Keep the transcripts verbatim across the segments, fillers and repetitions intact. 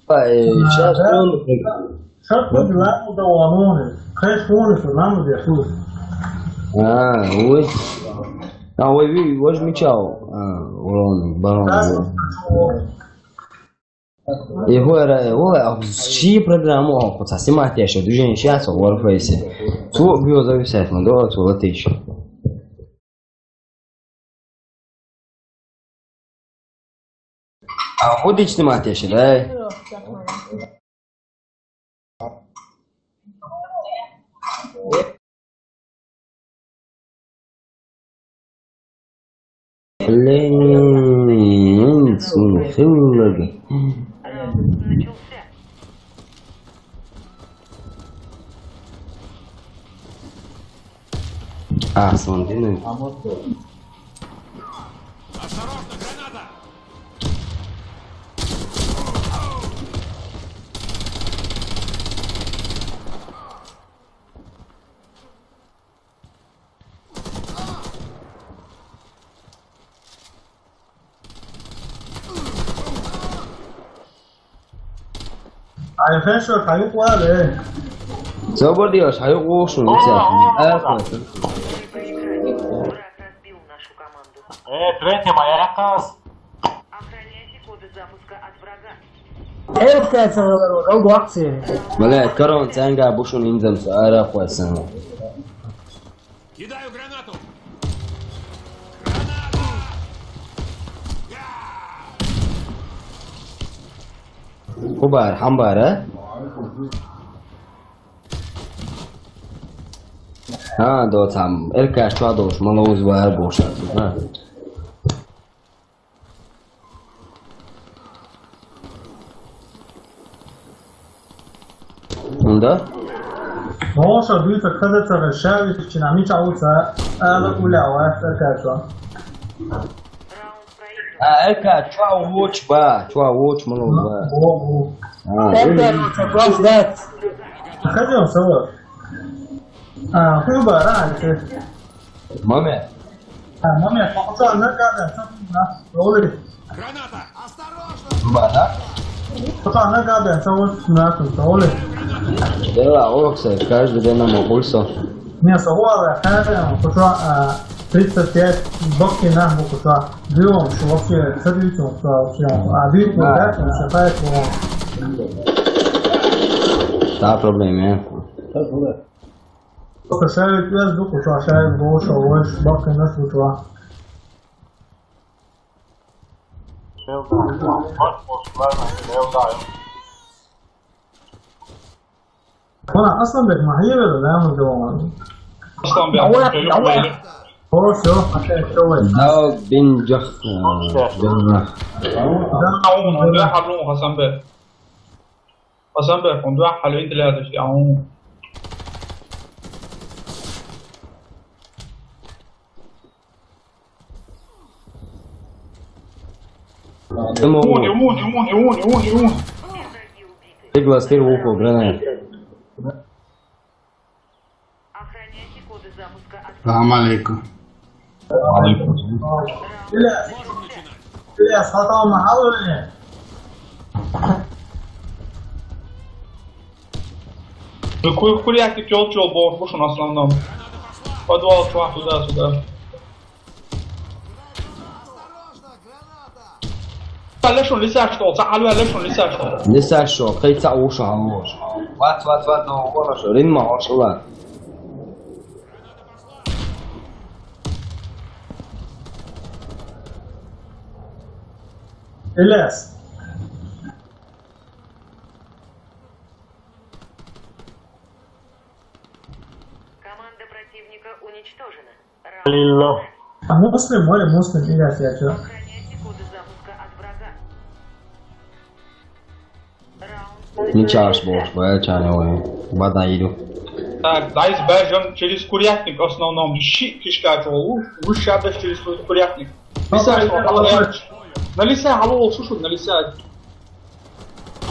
Ай, сейчас он. Шапка дела удаваноны. Кайфоны, что нам здесь тут. А, ой. А, ой, ви, возьми чао. А, урон, барон. Раз, вот. Его era, его, а, ши программу, а, вот, а, снимать я ещё, движение сейчас, в Warface. Цу, био зависает, ну, да, цу, вот ещё. А, ходить снимать я ещё, да? Блин, слушай, ладно. А, смотри, ну. Ай, хорошо, кайык вар, э. Собор делаешь, кайык вошун, О, все. О, Э, о, да. Просто. Э, третья моя кас. Охраняйте коды запуска от врага. Эльф кайцагалар, ол акция. Блядь, корон, ценга бушун инзамса, ара квасан. Кидаю гранату! Гранату! Хубар, хамбара? А, да, там, Элькаш, что должен, мало узвар, больше, а? Унда? Ноша дуйта кадацара шавичина мичауца ала улява эркачо. А, эрка, чуа уч ба, чуа уч мало ба. Богу. А, Эркачо, просто дать. Ходил, сова. А, хуй ба, раньше. Момент. А, момент, покушал на гада, что ты на? Роли. Граната! Осторожно! Ба, да? Покушал на гада, что вот на, что ли? Дела, оксе, каждый день нам укульсо. Не, сова, а, покушал, а, тридцать пять, бокки на покушал. Дюйм, что вообще, с объектом, что вообще. А, объект, вот, да, он считает, что он. Да, проблема, э. Просто шарик вес дуку, что шарик больше, больше, бабка нас вышла. Вона Асланбек ма хьевела, да, мы говорим. Асланбек, Давай, давай. О, всё, опять, всё, вот. Да, бин джах, э, джах. Да, он, да, Асланбек. Hasan Bey, on daha halin dilerdi işte, ama. Ему. Ему, ему, ему, ему, ему, ему. Ты глазтыр ухо, гранат. Охраняйте коды запуска от Салам алейкум. Алейкум. Бля, бля, сатама алывне. Ну, ку-, курятник ёл-чёл бор, слушай, на основном. Подвал, чувак, туда-сюда. Лешун, лисяш что, ца алва лешун, лисяш что. Лисяш что, кайца уша, уша. Ват, ват, ват, но, хорошо, ринма, ошла. Элес. Команда противника уничтожена. Лило. А Муслим, моли Муслим, Ильяс, я чё? Охраняйте коды запуска от врага. Раунд. Не чаш, бо, бо, я чане, ой. Бада иду. Так, дайс бажан через курятник в основном. Щи, кишка, чё, лучше, лучше отдать через курятник. Лиса, давай, что, давай. На лиса, алло, слушай, на лиса.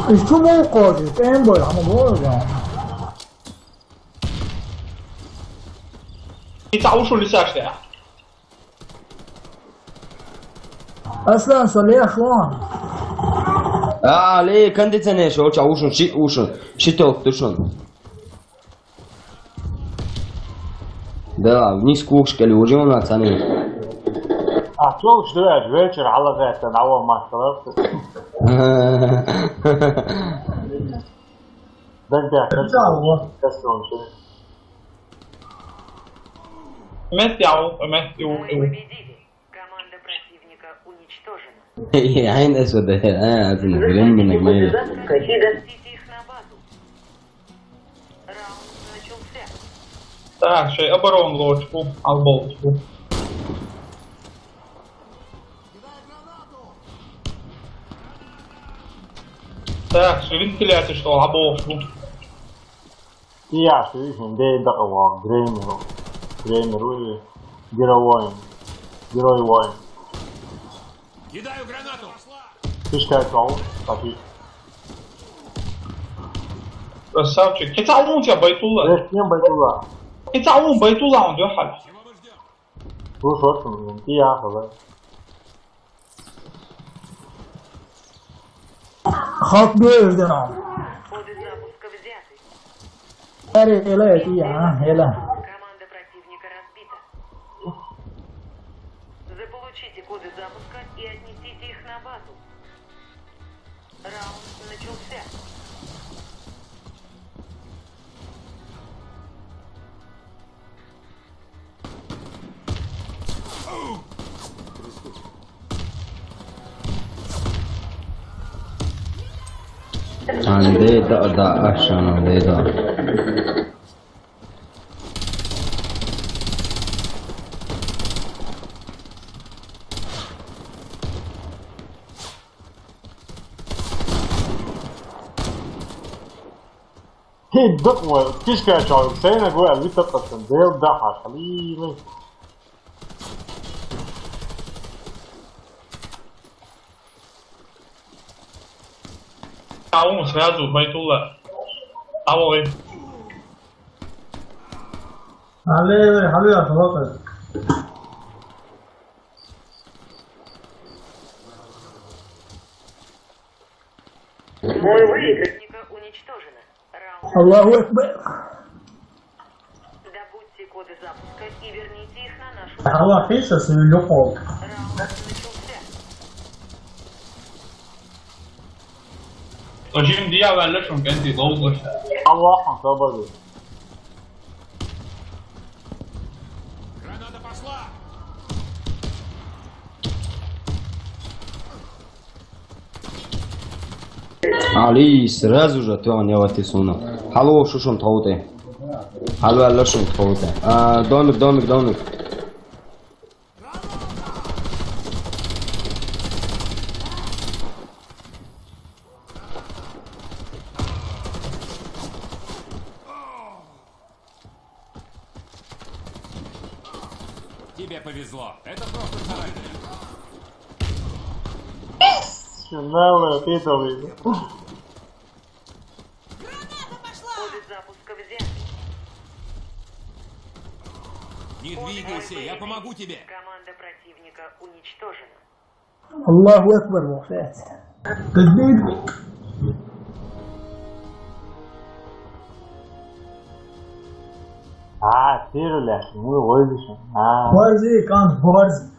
Ишчу мол кожи, тем более, а мы говорим. Итак, ушел лисяш, да? Аслан, соле, шо? А, ле, кондиционер шо, ча ушун, ши ушун, ши ток тушун. Да, вниз кукш кали уже у нас, они. А что уж дальше вечер, а лагает, на вон маскалар. Да, да, Месяц, я, месяц, я, Мы победили. Команда противника уничтожена. Ай, да сюда, а, ты на время не нажимаешь. Перенесите их на базу. Раунд начался. Так, сейчас оборону лодку, алболочку. Так, что вентиляция, что алболочку. И я, что видишь, да, да, о, Греймер, Греймер, Герой воин, Герой воин. Кидаю гранату! Ты что, кого? Пошли. Красавчик. Кицалун тебя, Байтулла. Э, с кем Байтулла? Кицалун, Байтулла, он дёхаль. Слушай, вот он, и я, давай. Халк бе, Эрден. Коды запуска взяты. Ари, эла, эти, а, эла. Команда противника разбита. Заполучите коды запуска и отнесите их на базу. Раунд начался. Ande da da aşağı da da. Ти дъкъ ва, кишка чал, сена го, а вита пътън, дел да хашали. Ау, сразу, Байтулла. Ау, эй. Алло, алло, алло. Мой выигрыш. Уничтожено. Раунд. Аллаху Акбар. Добудьте коды запуска и верните их на нашу. Аллах Иса, сыйлы кол. Раунд начался. Очень дьявол, что он кэнди долго. Аллаху Акбар. Граната пошла! Али, сразу же ты он явати суна. Хало, шушун тхоуте. Хало, алла шун тхоуте. А, домик, домик, домик. Тебе повезло. Это просто характер. Чё, нахуй, ты это выиграл? Граната пошла! Коды запуска взяты. Не двигайся, я помогу тебе. Команда противника уничтожена. Аллаху Акбар, молодец. Ты двигай. А, ты, блядь, мы вылезем. А. Борзи, кан, борзи.